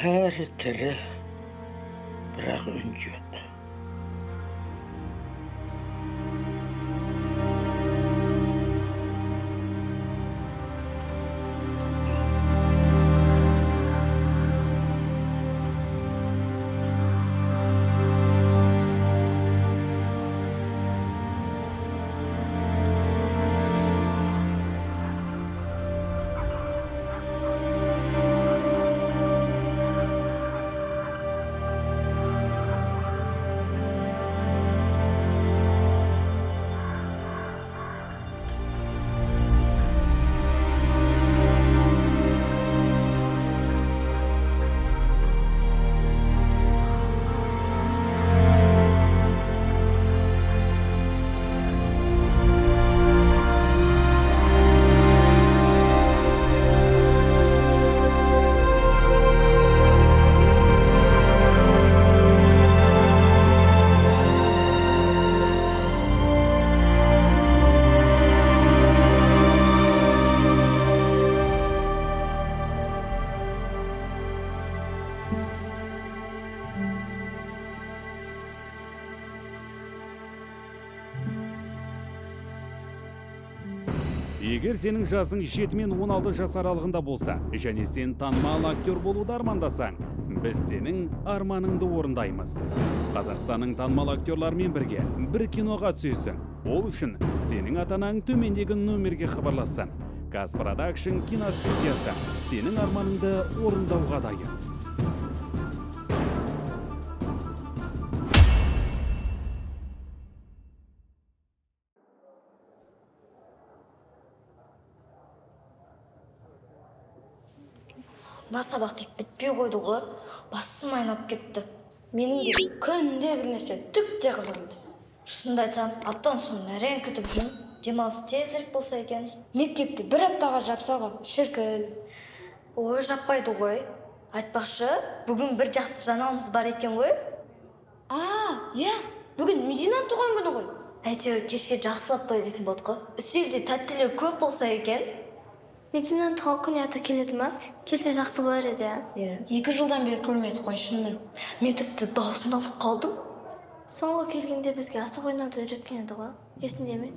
Бәрі тірі, бірақ үн жоқ. Егер сенің жасың 7 мен 16 жас аралығында болса, және сен танымал актер болуды армандасаң, біз сенің арманыңды орындаймыз. Қазақстанның танымал актерларымен бірге бір киноға түсесің. Ол үшін сенің ата-анаң төмендегі нөмерге хабарлассын. Каз Продакшн киностудиясы сенің арманыңды орындауға дайын. Мына сабақ тек бітпей қойды ғой, басым айналып кетті. Менің де күнде бір нәрсе түк те қызық емес. Шынымды айтсам, аптаның соңын әрең күтіп жүрмін. Демалыс тезірек болса екен. Мектепті бір аптаға жапса ғой, шіркін. Ой, жаппайды ғой. Айтпақшы, бүгін бір жақсы жаңалығымыз бар екен ғой. А, иә, бүгін Мединаның туған күні ғой. Әйтеуір кешке жақсылап тойлайтын болдық қой. Үстелде тәттілер көп болса екен. Мединаның туған күніне ата келеді ма? Келсе жақсы болар еді, ә? Иә. 2 жылдан бері көрмедік қой, шынымен. Мен тіпті дауысын ұмытып қалдым. Соңғы келгенде бізге асық ойнауды үйреткен еді ғой. Есіңде ме?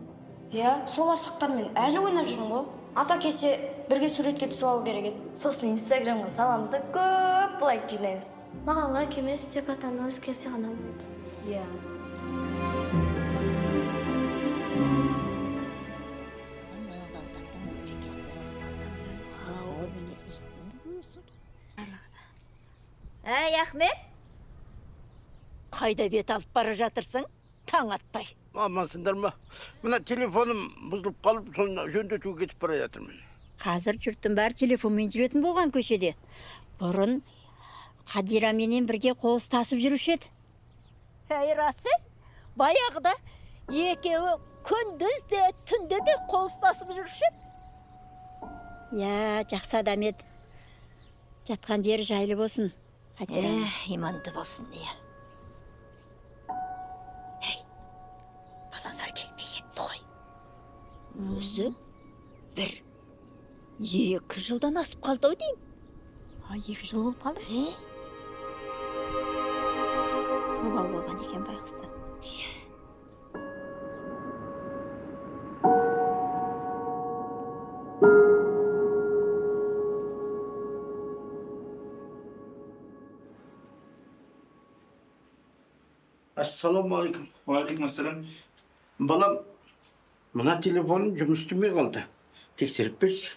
Иә, сол асықтармен әлі ойнап жүрмін ғой. Ата келсе бірге суретке түсіп алу керек еді. Сосын Инстаграмға саламыз да көп лайк жинаймыз. Маған лайк емес, тек атаның өзі келсе ғана болды. Иә. Әй, Ахмет, қайда бет алып бара жатырсың, таң атпай? Амансыңдар ма? Мына телефоным бұзылып қалып, соны жөндетуге кетіп бара жатырмын. Қазір жұрттың бәрі телефонмен жүретін болған көшеде. Бұрын Қадираменен бірге қол ұстасып жүруші еді. Әй, расы, баяғыда екеуі күндіз де, түнде де қол ұстасып жүруші еді. Иә, жақсы адам еді. Жатқан жері жайлы болсын. Иманды болсын, иә. Әй, балалар келмей кетті ғой. Өзі 1-2 жылдан асып қалды ау деймін. А, 2 жыл болып қалды? Обал болған екен байғұстан. Ассалаумағалейкум. Уағалейкум ассалам. Балам, мына телефоным жұмыс істемей қалды. Тексеріп берші.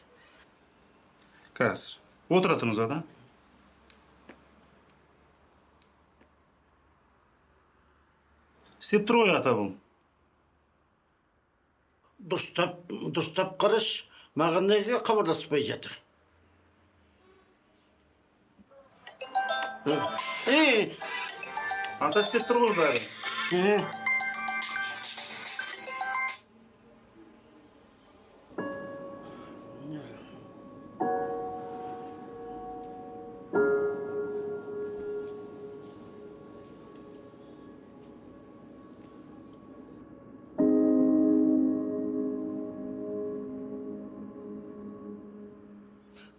Қазір. Отыра тұрыңыз, ата. Істеп тұр ғой, ата, бұл. Дұрыстап қарашы, маған неге хабарласпай жатыр? Ата, істеп тұр ғой бәрі.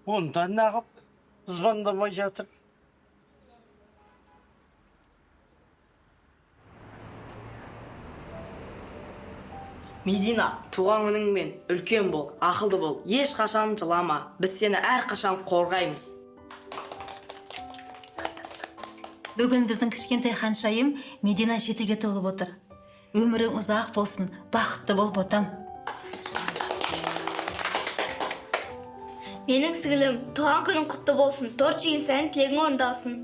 Онда нағып звондамай жатыр. Медина, туған күніңмен үлкен бол, ақылды бол, ешқашан жылама. Біз сені әрқашан қорғаймыз. Бүгін біздің кішкентай ханшайым Медина 7-ге толып отыр. Өмірің ұзақ болсын, бақытты бол ботам. Менің сіңілім, туған күнің құтты болсын, торт жеген сайын тілегің орындалсын.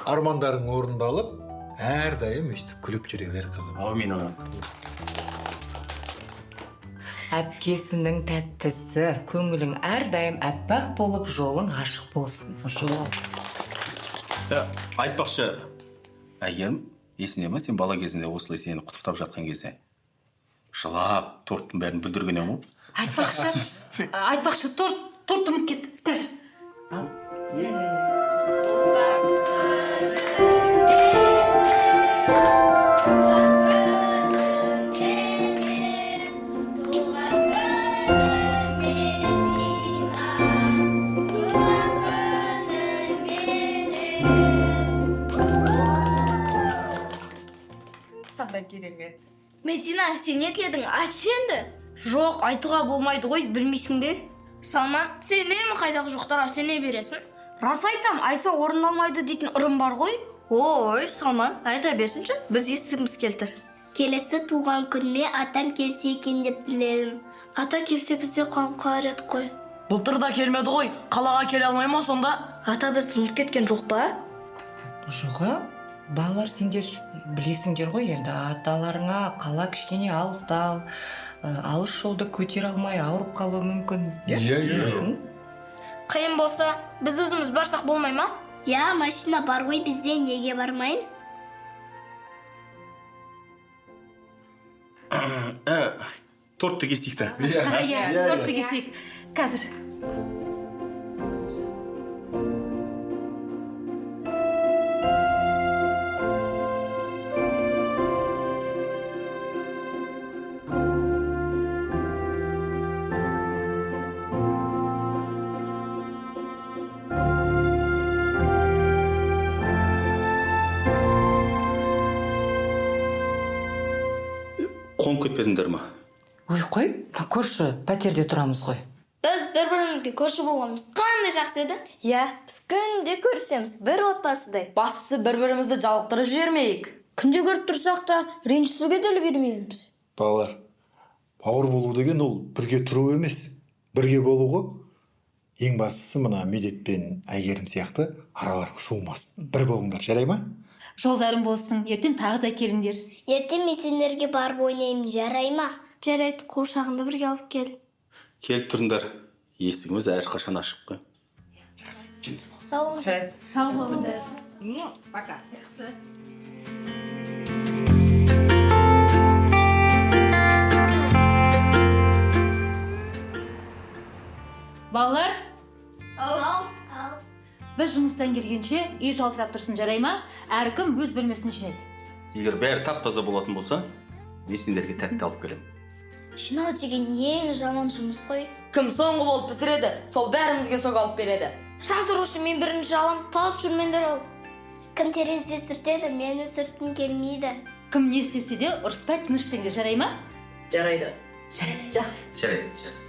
Армандарың орындалып, әрдайым өйстіп күліп жүре бер, қызым. Әумин, ана. Әпкесінің тәттісі, көңілің әрдайым әппақ болып, жолың ашық болсын. Айтпақшы, Әйгерім, есіңде ме, сен бала кезінде осылай сені құттықтап жатқан кезде жылап, торттың бәрін бүлдірген едің ғой? Айтпақшы, торт ұмытып кетті. Қазір. Ал. Қандай керемет. Медина, сен не тіледің? Айтшы енді. Жоқ, айтуға болмайды ғой, білмейсің бе? Салман, сен үнемі қайдағы жоқтарға сене бересің. Рас айтам, айтса орындалмайды дейтін ырым бар ғой. Ой, Салман, айта берсінші, біз естігіміз келтір. Келесі туған күніме атам келсе екен деп тіледім. Ата келсе бізде қуанып қалар едік қой. Былтыр да келмеді ғой, қалаға келе алмай ма сонда? Ата бізді ұмытып кеткен жоқ па? Жоқ, балалар, сендер білесіңдер ғой енді, аталарыңа қала кішкене алыстау, алыс жолды көтере алмай ауырып қалуы мүмкін. Иә, иә. Қиын болса, біз өзіміз барсақ болмай ма? Иә, машина бар ғой бізде, неге бармаймыз? Тортты кесейік та. Иә, тортты кесейік. Қазір. Қонып кетпедіңдер ма? Ой, қой, көрші пәтерде тұрамыз ғой. Біз бір-бірімізге көрші болғанымыз қандай жақсы еді? Иә, біз күнде көрісеміз, бір отбасыдай. Бастысы бір-бірімізді жалықтырып жібермейік. Күнде көріп тұрсақ та ренжісуге де үлгермейміз. Балалар, бауыр болу деген ол бірге тұру емес, бірге болу ғой. Ең бастысы мына Медет пен Әйгерім сияқты араларың суымасын. Бір болыңдар, жарай ма? Жолдарың болсын, ертең тағы да келіңдер. Ертең мен сендерге барып ойнаймын, жарай ма? Жарайды, қуыршағыңды бірге алып кел. Келіп тұрыңдар, есігіміз әрқашан ашық қой. Сау болыңдар. Сау болыңдар. Пока. Жақсы. Балалар, Ау. біз жұмыстан келгенше үй жалтырап тұрсын, жарай ма? Әркім өз бөлмесін жинайды. Егер бәрі тап-таза болатын болса, мен сендерге тәтті алып келемін. Жинау деген ең жаман жұмыс қой. Кім соңғы болып бітіреді, сол бәрімізге сок алып береді. Жазырушы мен бірінші алам, талап жүрмендер ал. Кім терезе сүртеді, мені сүрткім келмейді. Кім не істесе де ұрыспай тыныш істеңдер, жарай ма? Жарайды. Жарайды, жақсы. Жарайды, жақсы.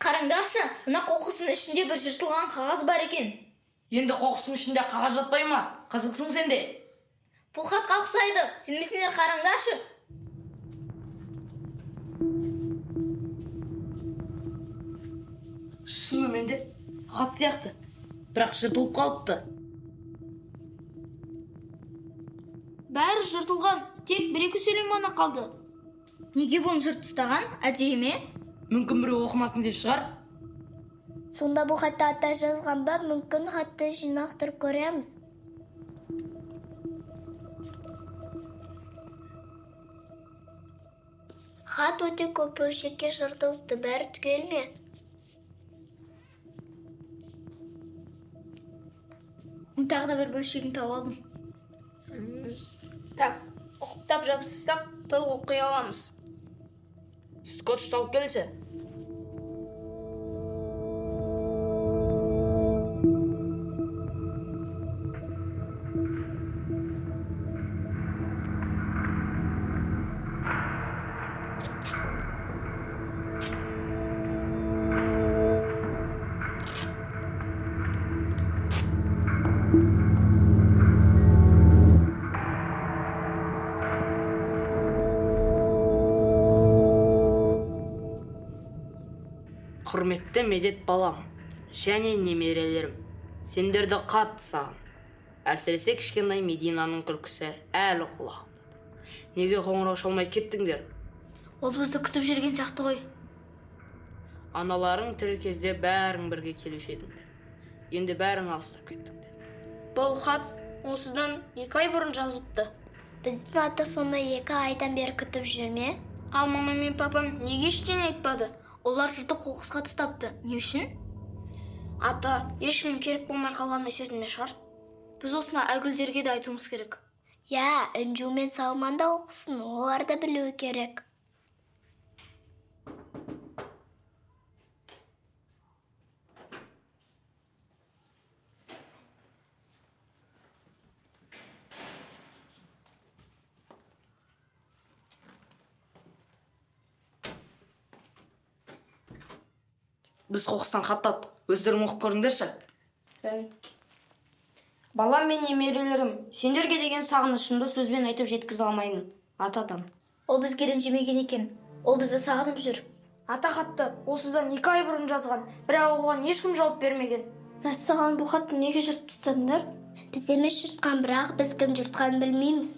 Қараңдаршы, мына қоқыстың ішінде бір жыртылған қағаз бар екен. Енді қоқыстың ішінде қағаз жатпай ма? Қызықсың сен де. Бұл хатқа ұқсайды. Сенбесеңдер қараңдаршы. Шынымен де хат сияқты, бірақ жыртылып қалыпты. Бәрі жыртылған, тек бір-екі сөйлем ғана қалды. Неге бұны жыртып тастаған? Әдейі ме? Мүмкін біреу оқымасын деп шығар. Сонда бұл хатты ата жазған ба? Мүмкін хатты жинақтырып көреміз. Хат өте көп бөлшекке жыртылыпты, бәрі түгел ме? Тағы да бір бөлшегін тауып алдым. Так, ұқыптап жабыстырсақ, толық оқи аламыз. Скотч алып келші. Құрметті Медет балам және немерелерім, сендерді қатты сағындым. Әсіресе кішкентай Мединаның күлкісі әлі құлағымда. Неге қоңырау шалмай кеттіңдер? Ол бізді күтіп жүрген сияқты ғой. Аналарың тірі кезде бәрің бірге келуші едіңдер. Енді бәрің алыстап кеттіңдер. Бұл хат осыдан 2 ай бұрын жазылыпты. Біздің ата сонда 2 айдан бері күтіп жүр ме? Ал мама мен папам неге ештеңе айтпады? Олар жыртып қоқысқа тастапты. Не үшін? Ата, ешкім керек болмай қалғанын сезінме шығар. Біз осыны Айгүлдерге де айтуымыз керек. Иә, Інжу мен Салман да оқысын, олар да білуі керек. Біз қоқыстан хат таптық. Өздерің оқып көріңдерші. Балам мен немерелерім, сендерге деген сағынышымды сөзбен айтып жеткізе алмаймын. Атадан. Ол бізге ренжімеген екен. Ол бізді сағынып жүр. Ата хатты осыдан 2 ай бұрын жазған, бірақ оған ешкім жауап бермеген. Мәссаған, бұл хатты неге жыртып тастадыңдар? Біз емес жыртқан, бірақ біз кім жыртқанын білмейміз.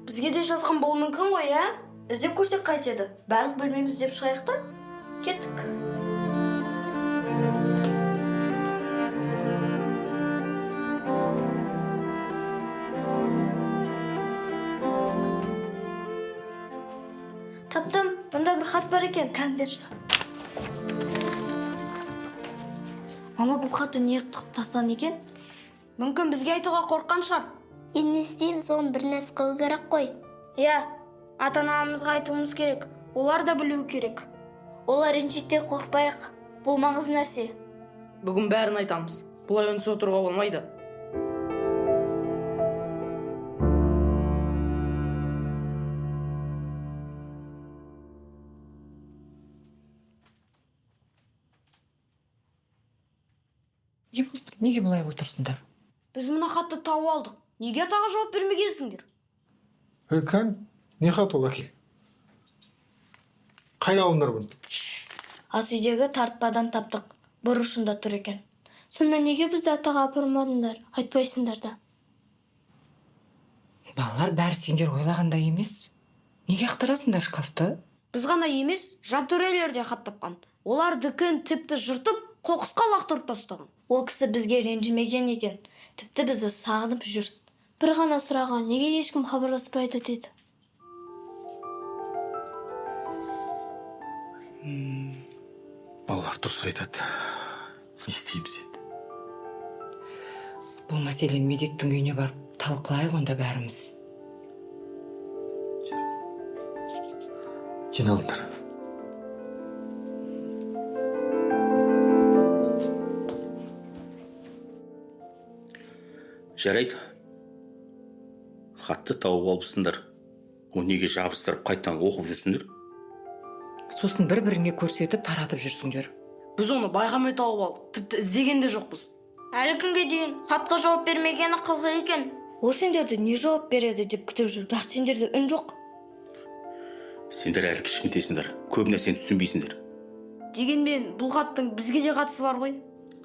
Бізге де жазған болуы мүмкін ғой, ә? Іздеп көрсек қайтеді. Барлық бөлмемізді іздеп шығайық та. Кеттік. Таптым, мұнда бір хат бар екен, кәм берші. Мама, бұл хатты не тығып тастаған екен? Мүмкін бізге айтуға қорыққан шығар. Енді не істейміз, оны бір нәрсе қылу керек қой. Иә, ата-анамызға айтуымыз керек. Олар да білуі керек. Олар ренжиді деп қорықпайық. Бұл маңызды нәрсе. Бүгін бәрін айтамыз. Бұлай үнсіз отыруға болмайды. Неге бұлай отырсыңдар? Біз мына хатты тауып алдық. Неге атаға жауап бермегенсіңдер? Кән, не хат ол, әке? Қайда алдыңдар бұны? Ас үйдегі тартпадан таптық. Бұрышында тұр екен. Сонда неге бізді атаға апармадыңдар? Айтпайсыңдар да. Балалар, бәрі сендер ойлағандай емес. Неге ақтарасыңдар шкафты? Біз ғана емес, жантөрелер де хат тапқан. Олар дүкен тіпті жыртып, қоқысқа лақтырып тастаған. Ол кісі бізге ренжімеген екен. Тіпті бізді сағынып жүр. Бір ғана сұраған, неге ешкім хабарласпайды деді. Балалар дұрыс айтады. Не істейміз енді? Бұл мәселені Медеттің үйіне барып талқылайық онда бәріміз. Жиналыңдар. Жарайды. Хатты тауып алыпсыңдар. Оны неге жабыстырып қайтадан оқып жүрсіңдер? Сосын бір-біріңе көрсетіп таратып жүрсіңдер. Біз оны байқамай тауып алдық. Тіпті іздеген де жоқпыз. Әлі күнге дейін хатқа жауап бермегені қызық екен. Ол сендерді не жауап береді деп күтіп жүр, бірақ сендерде үн жоқ. Сендер әлі кішкентайсыңдар, көп нәрсені түсінбейсіңдер. Дегенмен бұл хаттың бізге де қатысы бар ғой.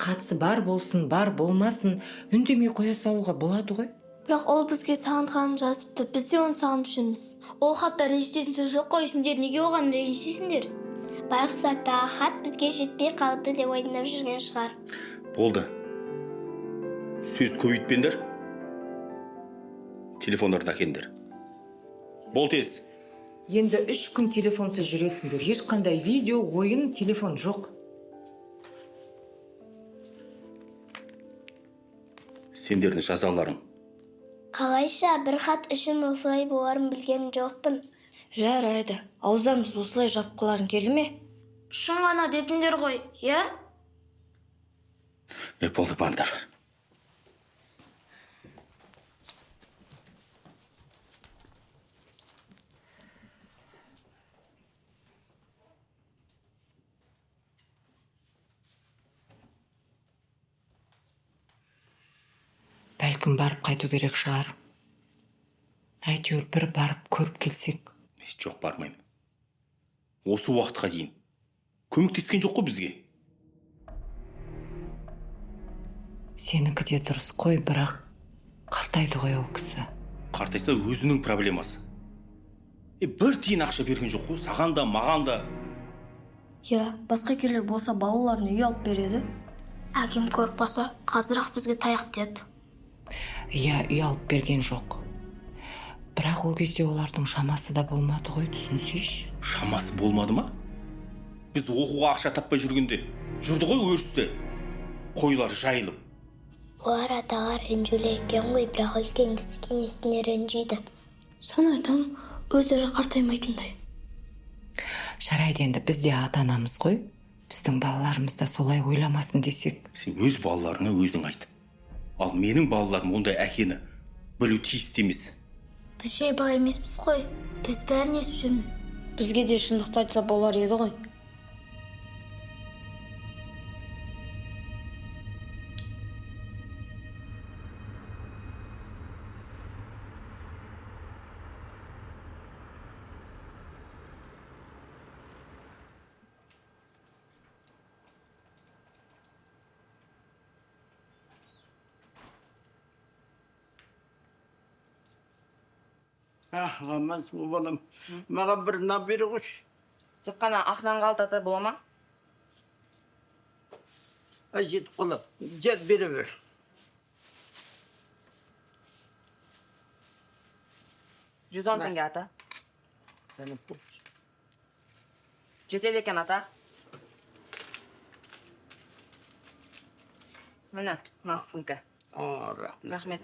Қатысы бар болсын, бар болмасын, үндемей қоя салуға болады ғой. Бірақ ол бізге сағынғанын жазыпты, біз де оны сағынып жүрміз. Ол хатта ренжітетін сөз жоқ қой, сендер неге оған ренжисіңдер? Байғұс ата, хат бізге жетпей қалды деп ойнап жүрген шығар. Болды. Сөз көбейтпеңдер. Телефондарды әкеліңдер. Бол тез. Енді 3 күн телефонсыз жүресіңдер. Ешқандай видео, ойын, телефон жоқ. Сендердің жазаларың. Қалайша бір хат үшін осылай боларын білген жоқпын. Жарайды, ауыздарымыз осылай жапқыларың келді ме? Шын ғана дедіңдер ғой, иә? Болды, барыңдар. Бәлкім барып қайту керек шығар. Әйтеуір бір барып көріп келсек. Жоқ, бармаймын. Осы уақытқа дейін көмектескен жоқ қой бізге. Сенікі де дұрыс қой, бірақ қартайды ғой ол кісі. Қартайса өзінің проблемасы. Бір тиын ақша берген жоқ қой, саған да, маған да. Иә, басқа келер болса балаларын үй алып береді. Әкем көріп қалса, қазір-ақ бізге таяқ тиеді. Иә, үй алып берген жоқ. Бірақ ол кезде олардың шамасы да болмады ғой, түсінсейші. Шамасы болмады ма? Біз оқуға ақша таппай жүргенде жүрді ғой өрісте. Қойлар жайылып. Олар атаға ренжулі екен ғой, бірақ үлкен кісіге несіне ренжиді? Соны айтам, өздері қартаймайтындай. Жарайды енді, біз де ата-анамыз ғой. Біздің балаларымыз да солай ойламасын десек. Сен өз балаларыңа өзің айт. Ал менің балаларым ондай әкені білу тиісті емес. Біз жай бала емеспіз қой, біз бәрін естіп жүрміз. Бізге де шындықты айтса болар еді ғой. Амансың балам. Маған бір нан бере қойшы. Тек қана ақ нан қалды, ата, бола ма? Ай, жетіп қалады. Жер бере бер. 110 теңге, ата. Жетеді екен, ата. Міне, мына сіздікі. Рахмет. Рахмет.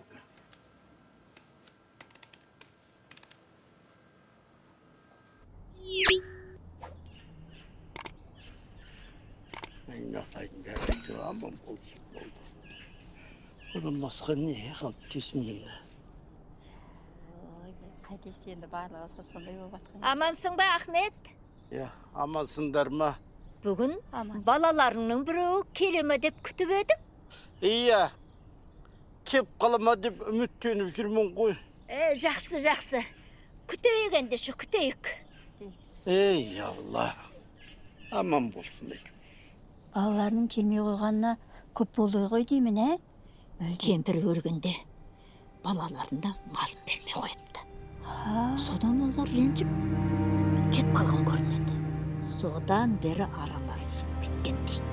Аман болсын, болды. Бұдан басқа не қалды дейсің? Қайтесі енді барлығы сондай болып жатқан. Амансың ба, Ахмет? Иә, амансыңдар ма? Бүгін балаларыңның біреуі келе ме деп күтіп едік. Иә, кеп қала ма деп үміттеніп жүрмін ғой. Жақсы, жақсы. Күтейік ендеше, күтейік. Ей, Алла, аман болсын деймін. Балаларының келмей қойғанына көп болды ғой деймін, ә? Кемпір өргенде балаларына малын бермей қойыпты. Содан олар ренжіп кетіп қалған көрінеді. Содан бері аралары суып кеткен дейді.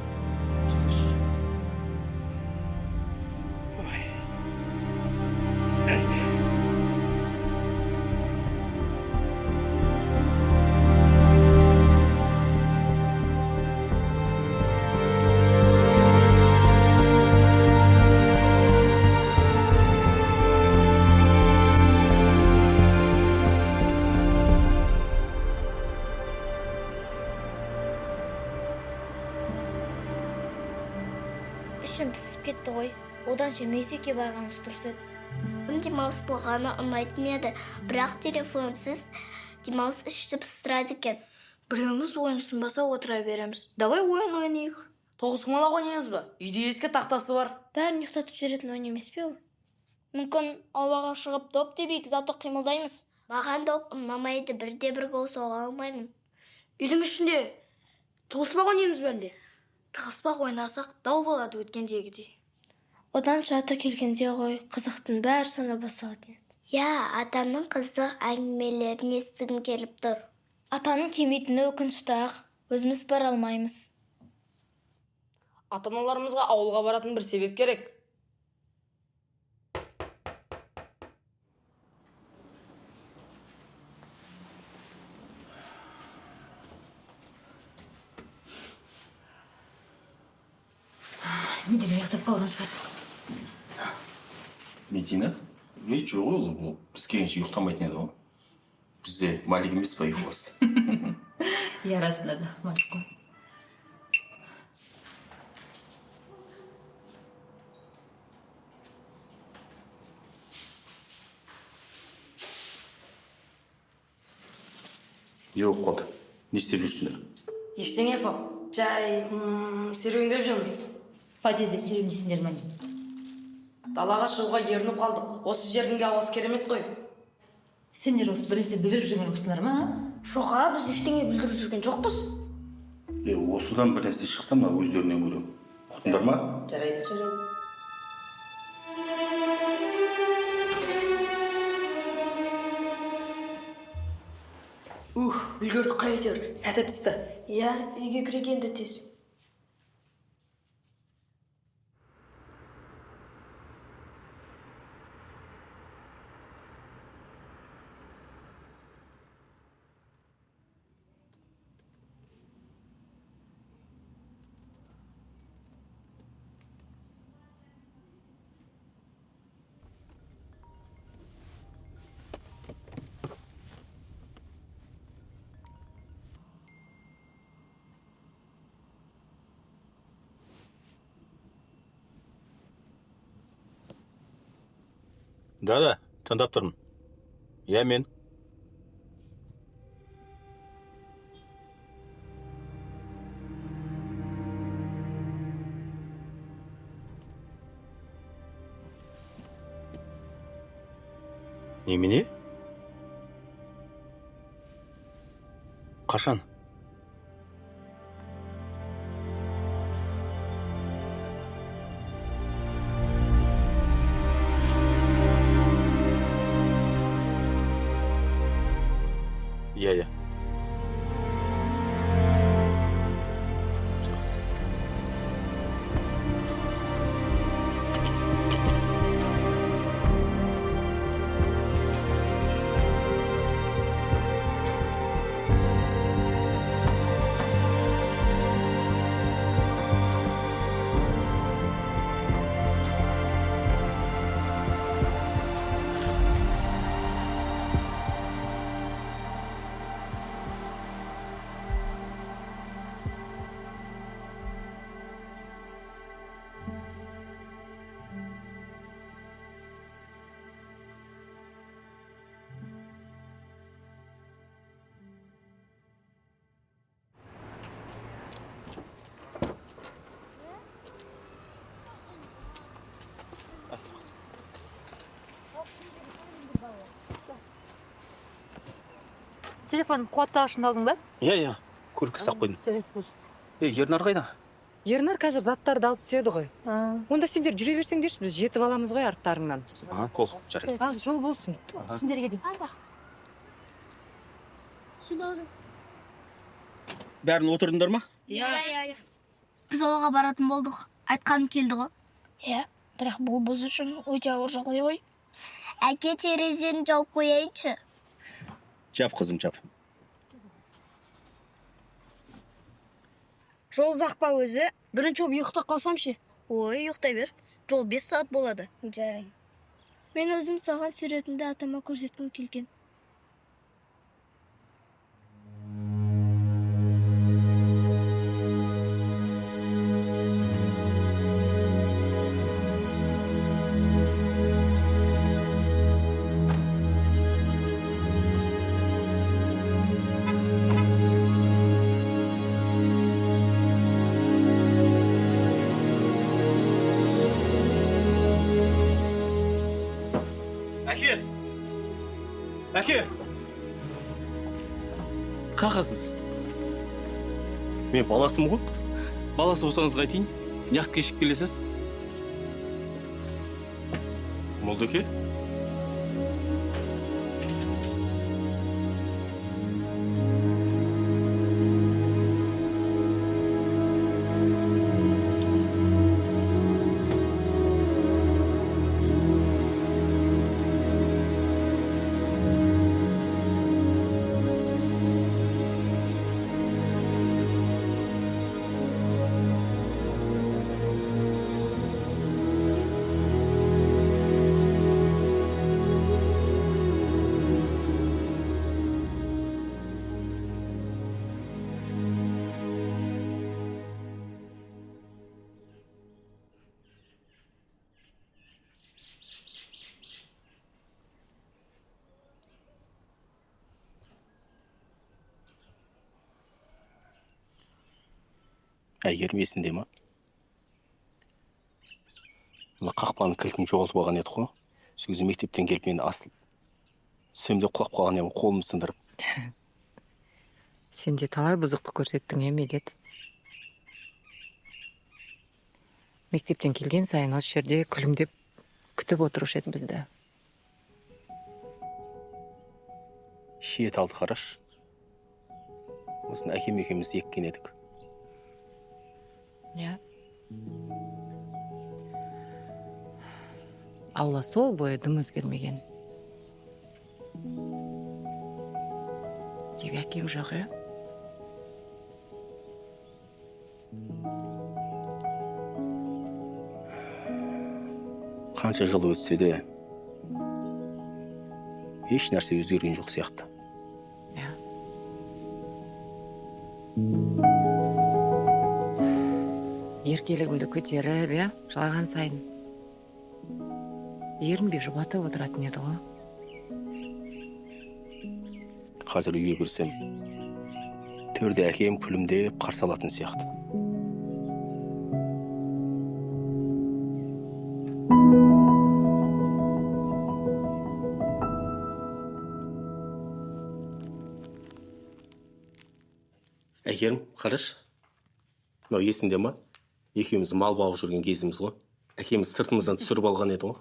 Ішім пісіп кетті ғой. Оданша мектепке барғанымыз дұрыс еді. Демалыс болғаны ұнайтын еді, бірақ телефонсыз демалыс ішті пыстырады екен. Біреуміз ойын ұсынбаса отыра береміз. Давай ойын ойнайық. Тоғызқұмалақ ойнаймыз ба? Үйде ескі тақтасы бар. Бәрін ұйықтатып жіберетін ойын емес пе ол? Мүмкін аулаға шығып доп тебейік, зато қимылдаймыз. Маған доп ұнамайды, бірде-бір гол соға алмаймын. Үйдің ішінде тығылыспақ ойнаймыз ба әлде? Тығыспақ ойнасақ дау болады өткендегідей. Оданша ата келгенде ғой, қызықтың бәрі сонда басталатын еді. Иә, атамның қызық әңгімелерін естігім келіп тұр. Атаның келмейтіні өкінішті-ақ, өзіміз бара алмаймыз. Ата-аналарымызға ауылға баратын бір себеп керек. Медина ұйықтап қалған шығар. Медина? Ей, жоқ, ол біз келгенше ұйықтамайтын еді ғой. Бізде Малик емес па ұйқылас? Иә, расында да, Малик қой. Не болып қалды? Не істеп жүрсіңдер? Ештеңе, пап. Жай, серуендеп жүрміз. Подъезде серуендейсіңдер ме? Далаға шығуға ерініп қалдық. Осы жердің де ауасы керемет қой. Сендер осы біресе бүлдіріп жүрген жоқсыңдар ма? Жоға, біз ештеңе бүлдіріп жүрген жоқпыз. Осыдан бір нәрсе шықса, мына өздерінен көремін. Ұқтыңдар ма? Жарайды. Жарайды. Ух, үлгердік қой әйтеуір. Сәті түсті. Иә, үйге кірейік енді тез. Да, тыңдап тұрмын. Иә, мен. Немене? Қашан? Иә, иә. Жақсы. Телефон қуаттағышын алдың ба? Иә, иә. Көлікке сап қойдым. Жарайды, болды. Ернар қайда? Ернар қазір заттарды алып түседі ғой. Онда сендер жүре берсеңдерші, біз жетіп аламыз ғой арттарыңнан. Аха, кол, жарайды. Ал, жол болсын. Сендерге де. Бәрін отырдыңдар ма? Иә, иә. Біз ауылға баратын болдық. Айтқаным келді ғой. Иә, бірақ бұл біз үшін өте ауыр жағдай ғой. Әке, терезені жауып қояйыншы. Жап, қызым, жап. Жол ұзақ па өзі? Бірінші болып ұйықтап қалсам ше? Ой, ұйықтай бер. Жол 5 сағат болады. Жарайды. Мен өзім саған суретімді атама көрсеткім келген. Әке! Әке! Қақасыз? Мен баласым ғой. Баласы болсаңыз қайтейін? Неғып кешігіп келесіз? Молдеке? Әйгерім, есіңде ма? Мына қақпаның кілтін жоғалтып алған едік қой. Сол кезде мектептен келіп мені асылып түсем де құлап қалған едім, қолымды сындырып. Сен де талай бұзықтық көрсеттің, е, Медет? Мектептен келген сайын осы жерде күлімдеп күтіп отырушы еді бізді. Шие талды қараш. Осыны әкем екеуміз еккен едік. Иә. Аула сол бойы дым өзгермеген. Тек әкем жоқ, е? Қанша жыл өтсе де еш нәрсе өзгерген жоқ сияқты. Иә. Еркелігімді көтеріп, иә, жылаған сайын ерінбей жұбатып отыратын еді ғой. Қазір үйге кірсем, төрде әкем күлімдеп қарсы алатын сияқты. Әйгерім, қарашы. Мынау есіңде ма? Екеуміз мал бағып жүрген кезіміз ғой. Әкеміз сыртымыздан түсіріп алған еді ғой.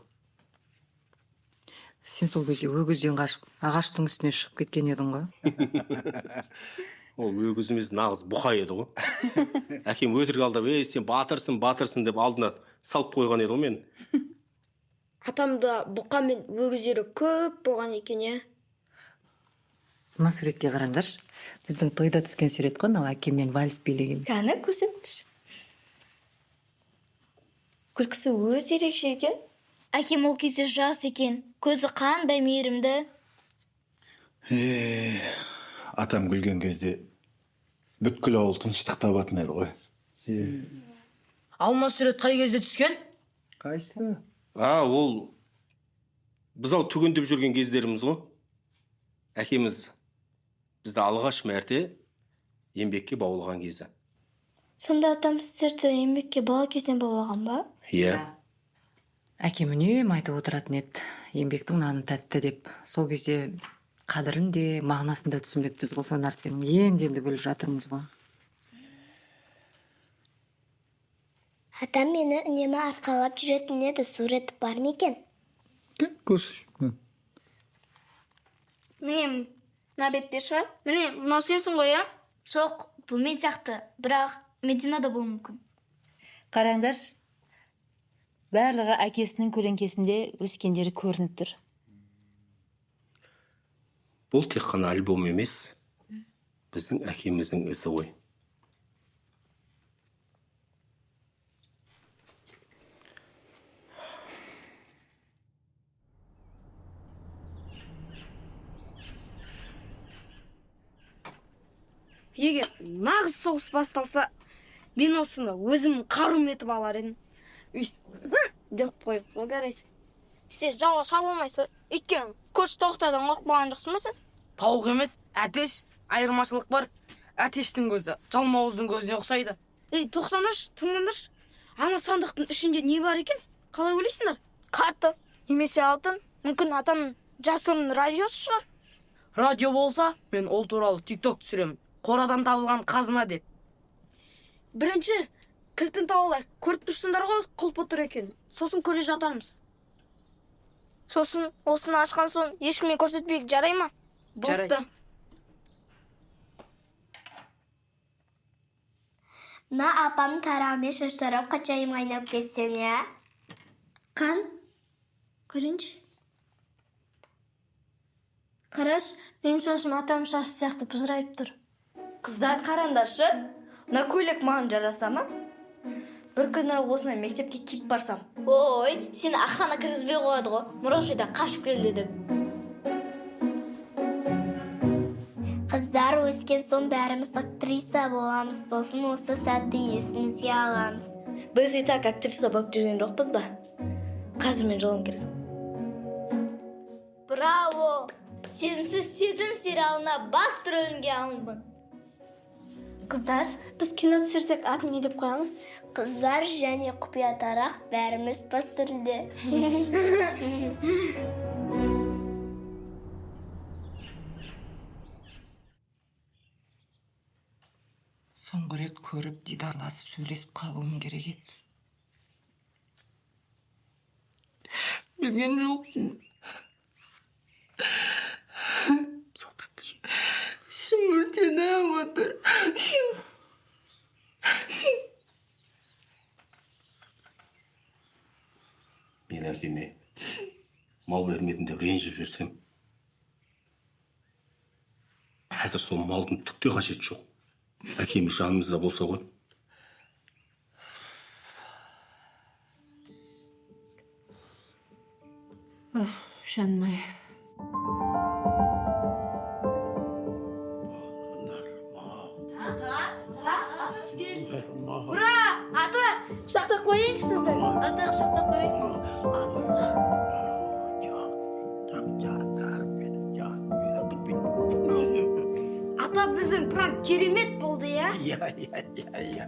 Сен сол кезде өгізден қашып, ағаштың үстіне шығып кеткен едің ғой. Ол өгізіміз нағыз бұқа еді ғой. Әкем өтірік алдап, ей, сен батырсың, батырсың деп алдына салып қойған еді ғой мен. Атамда бұқа мен өгіздері көп болған екен, е? Мына суретке қараңдаршы. Біздің тойда түскен сурет қой, мынау әкеммен вальс билеген. Кәні, көрсетші. Күлкісі өз ерекше екен. Әкем ол кезде жас екен, көзі қандай мейірімді. Атам күлген кезде бүткіл ауыл тыныштық табатын еді ғой. Ал мына сурет қай кезде түскен? Қайсы? Ол бұзау түгендеп жүрген кездеріміз ғой. Әкеміз бізді алғаш мәрте еңбекке баулыған кезі. Сонда атам сіздерді еңбекке бала кезден баулаған ба? Иә. Әкем үнемі айтып отыратын еді, еңбектің наны тәтті деп. Сол кезде қадірін де, мағынасын да түсінбеппіз ғой сол нәрсенің. Енді-енді біліп жатырмыз ғой. Атам мені үнемі арқалап жүретін еді, сурет бар ма екен? Көрші. Міне, мына бетте шығар. Міне, мынау сенсің ғой, иә? Жоқ, бұл мен сияқты, бірақ Медина да болуы мүмкін. Қараңдаршы. Барлығы әкесінің көлеңкесінде өскендері көрініп тұр. Бұл тек қана альбом емес, біздің әкеміздің ізі ғой. Егер нағыз соғыс басталса, мен осыны өзім қарум етіп алар едім. Деп қойып, ол короче. Сен жауға шабылмайсың, өйткені көрші тоқтадан қорықпаған жоқсың ба сен? Тауық емес, әтеш. Айырмашылық бар. Әтештің көзі жалмауыздың көзіне ұқсайды. Ей, тоқтаңдаршы, тыңдаңдаршы. Ана сандықтың ішінде не бар екен? Қалай ойлайсыңдар? Карта немесе алтын, мүмкін атамның жасырын радиосы шығар. Радио болса, мен ол туралы тикток түсіремін. Қорадан табылған қазына деп. Бірінші кілтін тауып алайық. Көріп тұрсыңдар ғой, құлпы тұр екен. Сосын көре жатармыз. Сосын осыны ашқан соң ешкімге көрсетпейік, жарай ма? Жарайды. Мына апамның тарағымен шаш тарап қаншайым айнап кетсем, иә? Қан, көрейінші. Қараш, менің шашым атамның шашы сияқты быжырайып тұр. Қыздар, қараңдаршы, мына көйлек маған жараса ма? Бір күні осыны мектепке киіп барсам. Ой, сені охрана кіргізбей қояды ғой. Мұражайдан қашып келді деп. Қыздар өскен соң бәріміз актриса боламыз, сосын осы сәтті есімізге аламыз. Біз и так актриса болып жүрген жоқпыз ба? Қазір мен жолым керек. Браво! Сезімсіз сезім сериалына басты рөлге алындым. Қыздар, біз кино түсірсек атын не деп қоямыз? Қыздар және құпия тарақ, бәріміз басты рөлде. Соңғы рет көріп, дидарласып, сөйлесіп қалуым керек еді. Білген жоқпын. Ішім өртеніп отыр. Мен әкеме мал бермедім деп ренжіп жүрсем, қазір сол малдың түк те қажеті жоқ. Әкеміз жанымызда болса ғой. Жаным-ай. Ура! Ата, құшақтап қояйыншы сізді. Ата, құшақтап қояйын. Ата, біздің пранк керемет болды, иә? Иә, иә, иә, иә.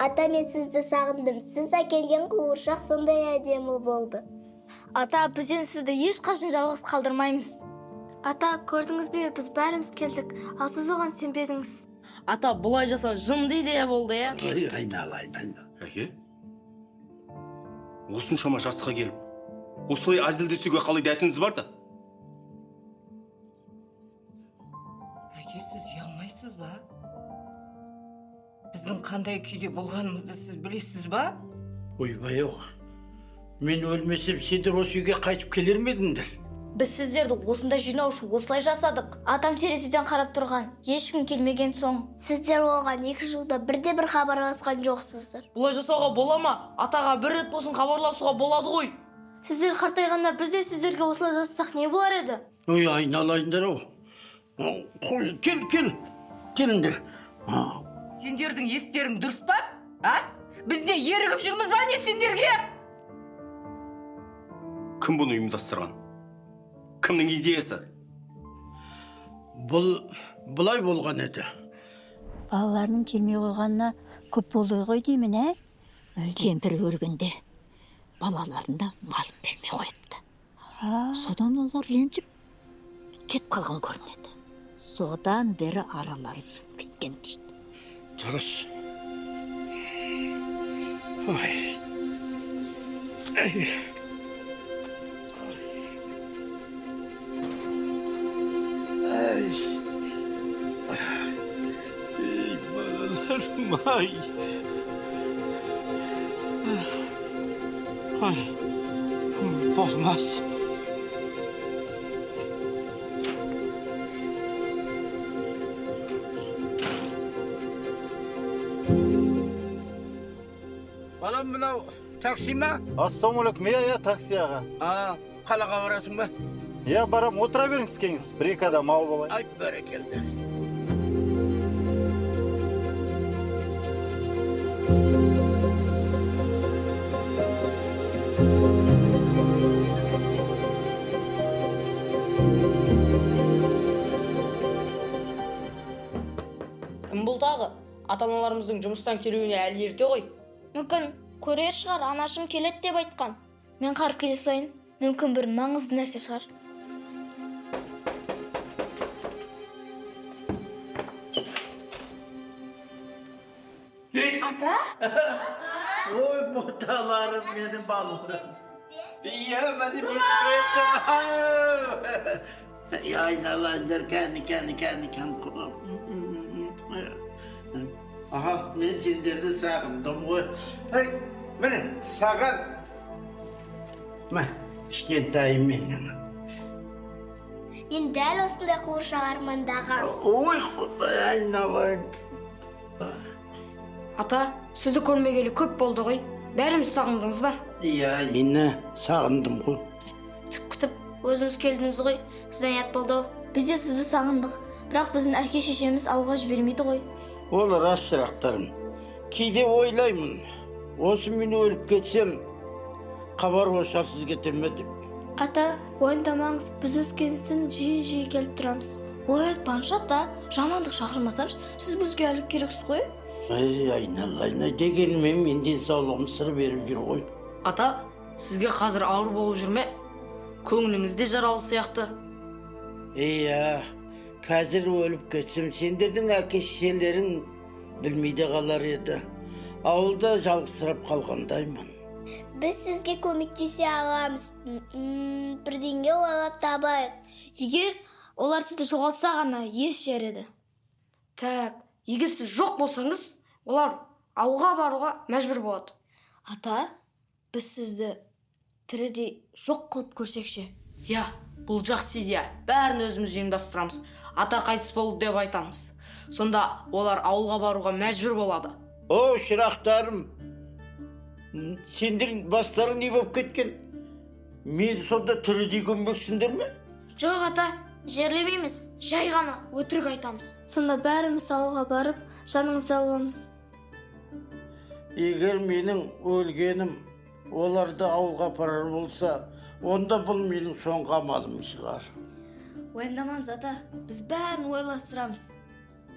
Ата, мен сізді сағындым. Сіз әкелген қуыршақ сондай әдемі болды. Ата, біз енді сізді ешқашан жалғыз қалдырмаймыз. Ата, көрдіңіз бе, біз бәріміз келдік, ал сіз оған сенбедіңіз. Ата, бұлай жасау жынды идея болды, иә? Айналайын. Әке, осыншама жасқа келіп, осылай әзілдесуге қалай дәтіңіз бар да? Әке, сіз ұялмайсыз ба? Біздің қандай күйде болғанымызды сіз білесіз ба? Ойбай ау, мен өлмесем сендер осы үйге қайтып келер ме едіңдер? Біз сіздерді осында жинау үшін осылай жасадық. Атам терезеден қарап тұрған, ешкім келмеген соң. Сіздер оған 2 жылда бірде-бір хабарласқан жоқсыздар. Бұлай жасауға бола ма? Атаға бір рет болсын хабарласуға болады ғой. Сіздер қартайғанда біз де сіздерге осылай жасасақ не болар еді? Ой, айналайындар ау. Қой, кел, кел, келіңдер. Сендердің естерің дұрыс па? А? Біз не ерігіп жүрміз ба, не сендерге? Кім бұны ұйымдастырған? Кімнің идеясы? Бұл былай болған еді. Балаларының келмей қойғанына көп болды ғой деймін, ә? Кемпір көргенде балаларына малын бермей қойыпты. Содан олар ренжіп кетіп қалған көрінеді. Содан бері аралары суып кеткен дейді. Дұрыс. Ой. Ай. Ey балаларым, ай. Ай. Болмас. Балам, мынау такси ма? Ассалаумағалейкум. Иә, иә, такси аға. Қалаға барасың ба? Иә, барам. Отыра беріңіз кеңіз. 1-2 адам алып алайын. Ай, бәрекелді. Кім бұл тағы? Ата-аналарымыздың жұмыстан келуіне әлі ерте ғой. Мүмкін көрер шығар, анашым келеді деп айтқан. Мен қарап келе салайын. Мүмкін бір маңызды нәрсе шығар. Ата? Ой, боталарым менің балаларым. Иә, мені мен айналайындар, кәні, кәні, кәні, кәні. Аха, мен сендерді сағындым ғой. Ай, міне, саған. Мә, кішкентайым менің. Мен дәл осындай қуыршақ армандағам. Ой, Құдай, айналайын. Ата, сізді көрмегелі көп болды ғой. Бәріміз сағындыңыз ба? Иә, мені сағындым ғой. Түк күтіп, өзіңіз келдіңіз ғой. Сізден ұят болды. Біз де сізді сағындық. Бірақ біздің әке-шешеміз алға жібермейді ғой. Ол рас, шырақтарым. Кейде ойлаймын, осы мен өліп кетсем, хабар ошарсыз кете ме деп. Ата, уайымдамаңыз, біз өскен соң жиі-жиі келіп тұрамыз. Олай айтпаңызшы, ата, жамандық шақырмасаңыз, сіз бізге әлі керексіз ғой. Ай, айналайын, дегенмен мен денсаулығым сыр беріп жүр ғой. Ата, сізге қазір ауыр болып жүр ме? Көңіліңіз де жаралы сияқты. Иә, қазір өліп кетсем, сендердің әке-шешелерің білмей де қалар еді. Ауылда жалғызсырап қалғандаймын. Біз сізге көмектесе аламыз. Бірдеңе ойлап табайық. Егер олар сізді жоғалтса ғана ес жер. Так, егер сіз жоқ болсаңыз, олар ауылға баруға мәжбүр болады. Ата, біз сізді тірідей жоқ қылып көрсекше. Иә, бұл жақсы идея. Бәрін өзіміз ұйымдастырамыз. Ата қайтыс болды деп айтамыз. Сонда олар ауылға баруға мәжбүр болады. О, шырақтарым, сендердің бастарың не болып кеткен? Мені сонда тірідей көмбексіңдер ме? Жоқ, ата, жерлемейміз, жай ғана өтірік айтамыз. Сонда бәріміз ауылға барып, жаныңызды аламыз. Егер менің өлгенім оларды ауылға апарар болса, онда бұл менің соңғы амалым шығар. Уайымдамаңыз, ата, біз бәрін ойластырамыз.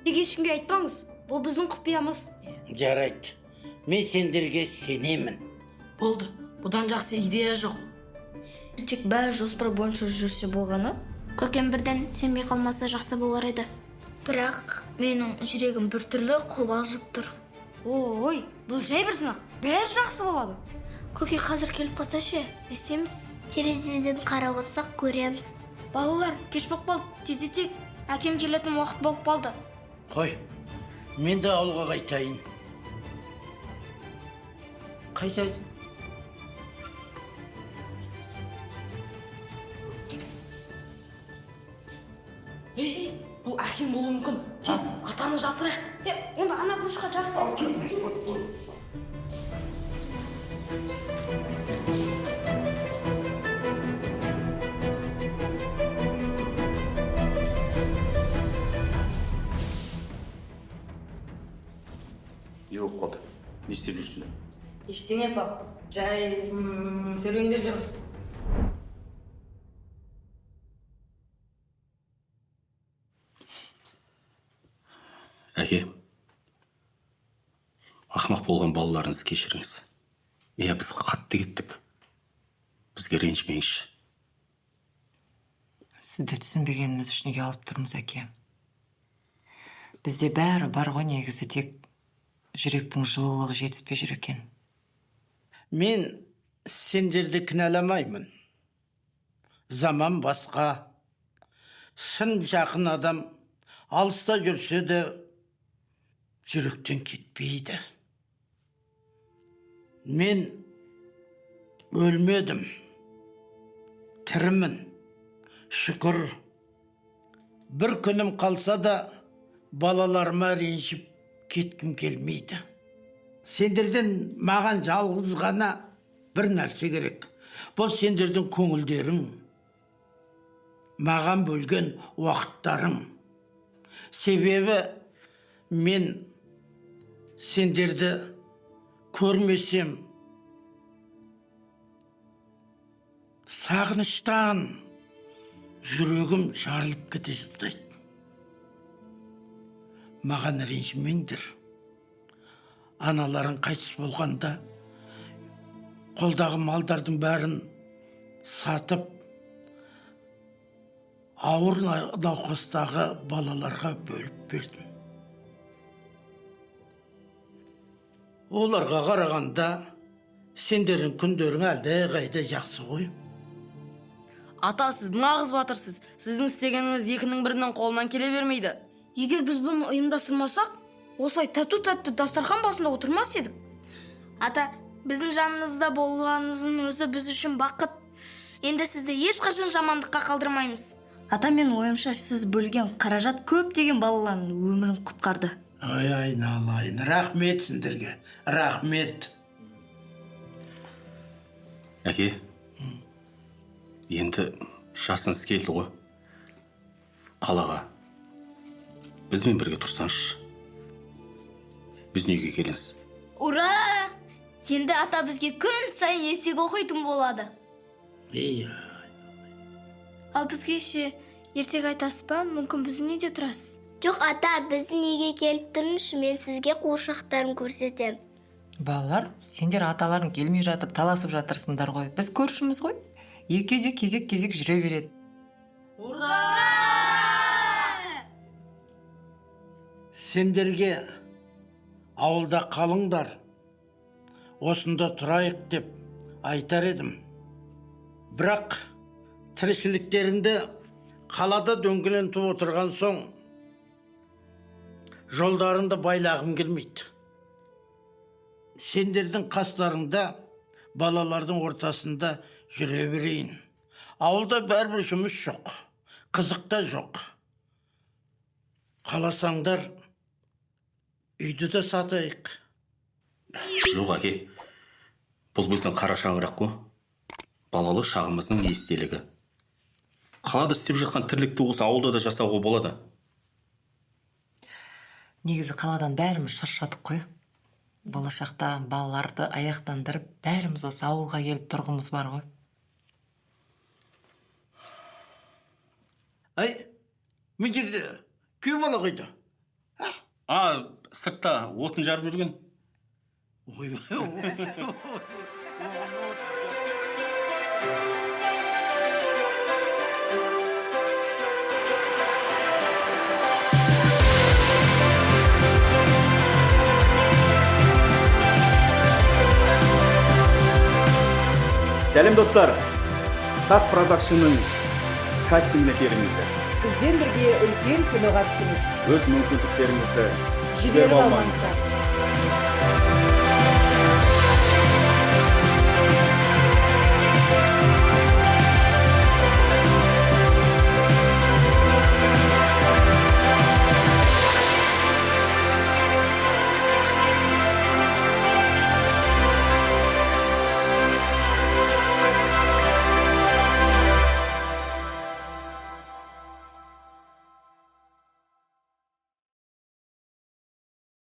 Тек ешкімге айтпаңыз, бұл біздің құпиямыз. Жарайды, мен сендерге сенемін. Болды, бұдан жақсы идея жоқ. Тек бәрі жоспар бойынша жүрсе болғаны. Көкем бірден сенбей қалмаса жақсы болар еді. Бірақ менің жүрегім біртүрлі қобалжып тұр. Ой, бұл жай бір сынақ, бәрі жақсы болады. Көке қазір келіп қалса ше, не істейміз? Терезеден қарап отырсақ көреміз. Балалар, кеш болып қалды, тездетейік. Әкем келетін уақыт болып қалды. Қой, мен де ауылға қайтайын. Қайтайын. Ей, бұл әкем болуы мүмкін. Тез, атаны жасырайық. Онда ана бұрышқа жасырайық. Не болып қалды? Не істеп жүрсіңдер? Ештеңе, пап. Жай серуендеп жүрміз. Әке, ақымақ болған балаларыңызды кешіріңіз. Иә, біз қатты кеттік. Бізге ренжімеңізші. Сізді түсінбегеніміз үшін ұялып тұрмыз, әке. Бізде бәрі бар ғой негізі, тек жүректің жылылығы жетіспей жүр екен. Мен сендерді кінәламаймын. Заман басқа. Шын жақын адам алыста жүрсе де жүректен кетпейді. Мен өлмедім. Тірімін. Шүкір. Бір күнім қалса да балаларыма ренжіп кеткім келмейді. Сендерден маған жалғыз ғана бір нәрсе керек. Бұл сендердің көңілдерің, маған бөлген уақыттарың. Себебі мен сендерді көрмесем, сағыныштан жүрегім жарылып кете жаздайды. Маған ренжімеңдер. Аналарың қайтыс болғанда қолдағы малдардың бәрін сатып, ауыр науқастағы балаларға бөліп бердім. Оларға қарағанда сендердің күндерің әлдеқайда жақсы ғой. Ата, сіз нағыз батырсыз. Сіздің істегеніңіз екінің бірінің қолынан келе бермейді. Егер біз бұны ұйымдастырмасақ, осылай тату-тәтті дастархан басында отырмас едік. Ата, біздің жанымызда болғаныңыздың өзі біз үшін бақыт. Енді сізді ешқашан жамандыққа қалдырмаймыз. Ата, мен ойымша, сіз бөлген қаражат көптеген балалардың өмірін құтқарды. Ой, айналайын, рахмет сендерге, рахмет. Әке, енді жасыңыз келді ғой. Қалаға бізбен бірге тұрсаңызшы. Біздің үйге келіңіз. Ура! Енді ата бізге күн сайын есек оқитын болады. Иә. Ал бізге ше, Ертегі айтасыз ба? Мүмкін біздің үйде тұрасыз? Жоқ, ата, біздің үйге келіп тұрыңызшы, мен сізге қуыршақтарым көрсетем. Балалар, сендер аталарың келмей жатып таласып жатырсыңдар ғой. Біз көршіміз ғой. Екеуі де кезек-кезек жүре береді. Ура! Сендерге ауылда қалыңдар, осында тұрайық деп айтар едім. Бірақ тіршіліктеріңді қалада дөңгелентіп отырған соң жолдарыңды байлағым келмейді. Сендердің қастарыңда, балалардың ортасында жүре берейін. Ауылда бәрібір жұмыс жоқ, қызық та жоқ. Қаласаңдар, үйді де сатайық. Жоқ, әке, бұл біздің қара шаңырақ қой. Балалық шағымыздың естелігі. Қалада істеп жатқан тірлікті осы ауылда да жасауға болады. Негізі қаладан бәріміз шаршадық қой. Болашақта балаларды аяқтандырып, бәріміз осы ауылға келіп тұрғымыз бар ғой. Ай, мен жерде күйеу бала қойды. А, сыртта отын жарып жүрген. Ойбай. Сәлем достар, Тас Продакшнның кастингіне келіңіздер. Бізбен бірге үлкен киноға түсіңіз. Өз мүмкіндіктеріңізді жіберіп алмаңыздар.